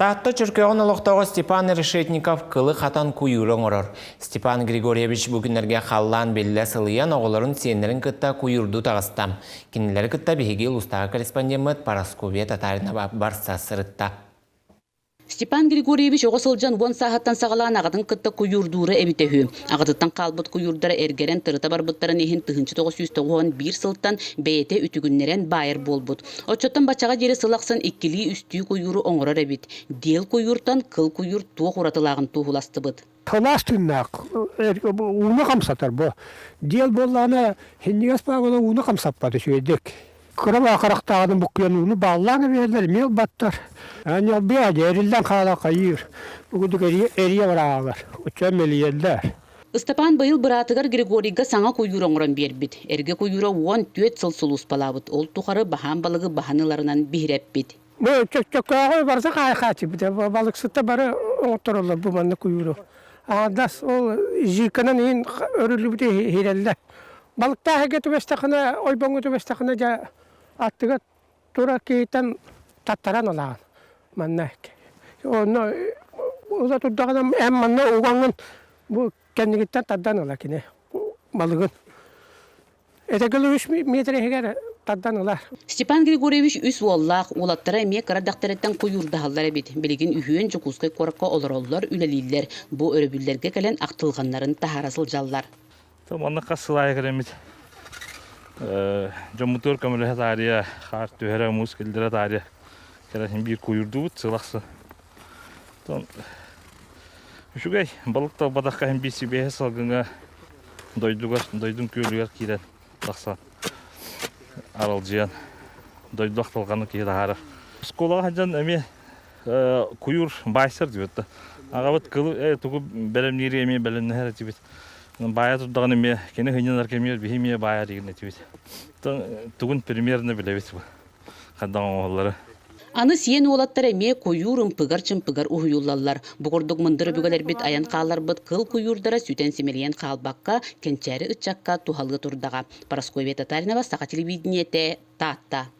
Таатта Чөркөөҕүн олохтооҕо Степан Решетников кылы хатан куйууру оҥорор. Степан Григорьевич бу күннэргэ халлаан биллэ сылыйан, оҕолорун сиэннэрин кытта куйуурдуу таҕыста. Кинилэри кытта биһиги улуустааҕы корреспондеммыт Парасковья Татаринова барса сырытта. Степан Григорьевич оҕо сылдьан уон сааһыттан саҕалаан аҕатын кытта куйуурдуура эбитэ үһү. Аҕатыттан хаалбыт куйуурдара эргэрэн тырыта барбыттарын иһин 1991 сылтан бэйэтэ үтүгүннэрэн баайар буолбут. Оччоттон баччаҕа диэри сыл ахсын иккилии-үстүү куйууру оҥорор эбит. Диэл куйууртан кыл куйуур туох уратылааҕын туоһуластыбыт. Сылаас тыыннаах ууну хамсатар бу. Диэл буоллаҕына синньигэс баабыла ууну хамсаппат үчүгэйдик. Кыра баахарахтааҕын буккуйан ууну бааллаан эбиһэллэр эмиэ ылбаттар. Ньалбыйа эриллэн хаала хайыыр. Бу курдук эрийэ бараалар. Оччо мэлийэллэр. Ыстапаан быйыл быраатыгар Григорийга саҥа куйуур оҥорон биэрбит. Эргэ куйуура 14 сыл сулууспалаабыт. Ол тухары баһаам балыгы баһан ыларынан биһирэппит. Бу чөккөөҕү барыта хаайхааччыбыт. Балыксытта бары оҥоттороллор бу манна куйууру. Аҥардас ол жиканан иһин өрүллүбүтү иһирэллэр. Балыктаах эгэ түбэстэххинэ, ойбоҥҥо түбэстэххинэ дьэ аттыгар турар киһиттэн таттаран ылаҕын манна. Онно ыла турдаҕына эн манна угаҥҥын бу кэннигиттэн тардан ыла кини балыгын. Этэгил үс метр иһигэр тардан ылар. Степан Григорьевич үс уоллаах, уолаттара эмиэ кыра дьахтарыттан куйуурдаһаллар эбит. Билигин үһүөн Дьокуускай куоракка олороллор, үлэлииллэр. Бу өрөбүллэргэ кэлэн ахтылҕаннарын таһаара сылдьаллар. Манна хас сыл аайы кэлэммит дьоммутугар көмөлөһө таарыйа, хаар түһэрэ, муус киллэрэ таарыйа кэлэн биир куйуурдуубут сыл ахсын. Үчүгэй, балык талбатахха иһин биир сибиэһэ салгыҥҥа дойдугар, дойдуҥ күөлүгэр киирэн тахсан аралдьыйан дойду ахтылҕаны киһи таһаарар. Оскуолаҕа сылдьан эмиэ куйуур баайсар диэбит да. Аҕабыт кылы тугу бэлэмниири эмиэ бэлэмнэһэр этибит. Баайа турдаҕына эмиэ кини сынньанар кэмигэр биһи эмиэ баайар игин этибит. Тугун примерно билэбит хайдах оҥоһуллары. Аны сиэн уолаттар эмиэ куйуур ымпыгар-чымпыгар уһуйуллаллар. Бу курдук мындыр өбүгэлэрбит айан хаалларбыт кыл куйуурдара сүтэн-симэлийэн хаалбакка, кэнчээри ыччакка туһалыы турдаҕа. Парасковья Татаринова, Саха телевидениетэ, Таатта.